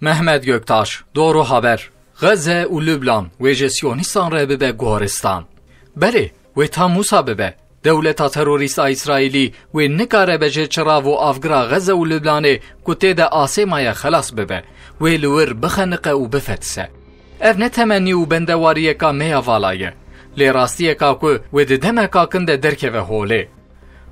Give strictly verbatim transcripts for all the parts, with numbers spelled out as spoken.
Mehmet Göktaş, Doğru Haber. Xeze û Lubnan wê ji Siyonîstan re bibe goristan. Belê, wê ta Musa bibe. Dewleta terorîst a Îsraîlî wê nikare be ji çirav û avgira Xeze û Lubnanê ku tê de asê maye xelas bibe. Wê li wir bixeniqe û bifetise. Ev ne temennî û bendewariyeka me ya vala ye. Lê rastiyeka ku wê di demeka kin de derkeve holê.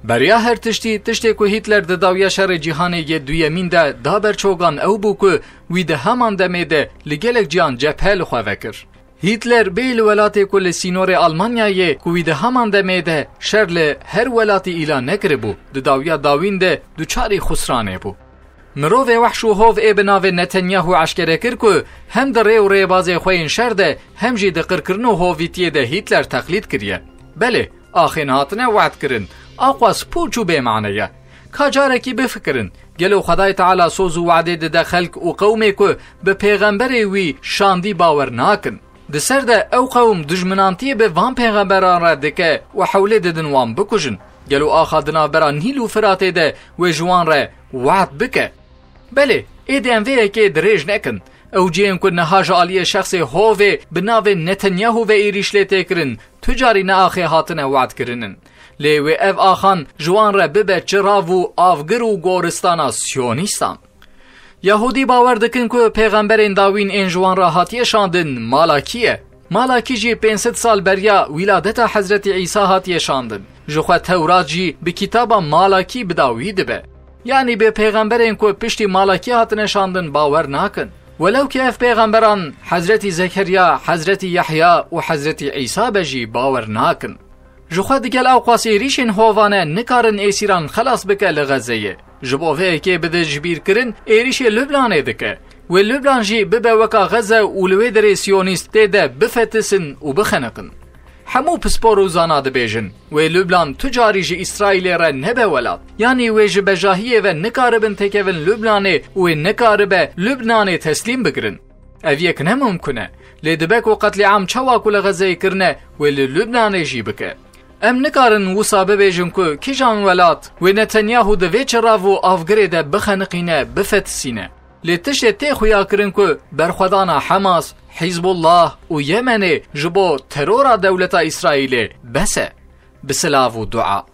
Beriya her tiştî, tiştê ku Hîtler di dawiya şerê cîhanê yê duyemîn de da ber çogan ew bû ku wî di heman demê de li gelek ciyan cephe li xwe vekir. Hîtler bêyî li welatê ku li sînorê Almanyayê ku wî di heman demê de şer li her welatî îlan nekiribû, di dawiya dawîn de duçarî xusranê bû. Mirovê wehş û hov ê bi navê Netanyahu eşkere kir ku hem di rê û rêbazê xwe yên şer de hem jî di qirkirin û hovîtiyê de Hîtler teqlîd kiriye. Belê, axên hatine wehdkirin, aqwas pûç û bêmane ye. Ka carekî bifikirin, gelo Xwedayê Teala soz û wehdê dide xelk û qewmê ku bi pêxemberê wî şandî bawer nakin? Di ser de ew qewm dijminantiyê bi van pêxemberan re dike û hewlê didin wan bikujin. Gelo axa di navbera Nîl û Firatê de wê ji wan re wad bike? Belê, êdî em vê yekê dirêj nekin. Ew cihên ku niha ji aliyê şexsê hovê bi navê Netanyahu ve êrîş lê tê kirin, tu carî ne axê hatine wad kirinin. Lê wê ev axan ji wan re bibe çirav û avgir û goristana Siyonîstan. Yahûdî bawer dikin ku pêxemberên dawîn ên ji wan re hatiye şandin Malakî ye. Malakî jî pênc sed sal beriya wîladeta Hezretî Îsa hatiye şandin. Ji xwe Tewrat jî bi kitaba Malakî bi dawî dibe. Yanî bi pêxemberên ku piştî Malakî hatine şandin bawer nakin. Welew ki ev pêxemberan Hezretî Zekeriya, Hezretî Yehya û Hezretî Îsa be jî bawer nakin. Ji xwe digel ewqas êrîşên hovane nikarin êsîran xelas bike li Xezeyê. Ji bo vê yekê bide ji bîr kirin êrîşê Lubnanê dike. Wê Lubnan jî bibe weka Xeze û li wê derê Siyonîst tê de bifetisin û bixeniqin. Hemû pispor û zana dibêjin, wê Lubnan tu carî ji Îsraîlê re nebe welat. Yanî wê ji bejahiyê ve nikaribin têkevin Lubnanê û wê nikaribe Lubnanê teslîm bigirin. Ev yek ne mumkun e. Lê dibe ku qetlîam çawa ku li Xezeyê kirine, wê li Lubnanê jî bike. Em nikarin wisa bibêjin ku kîjan welat wê Netanyahu di vê çirav û avgirê de bixeniqîne, bifetisîne. Lê tiştê tê xuyakirin ku berxwedana Hamas, Hizbullah û Yemenê ji bo terora dewleta Îsraîlê bes e. Bi silav û dua.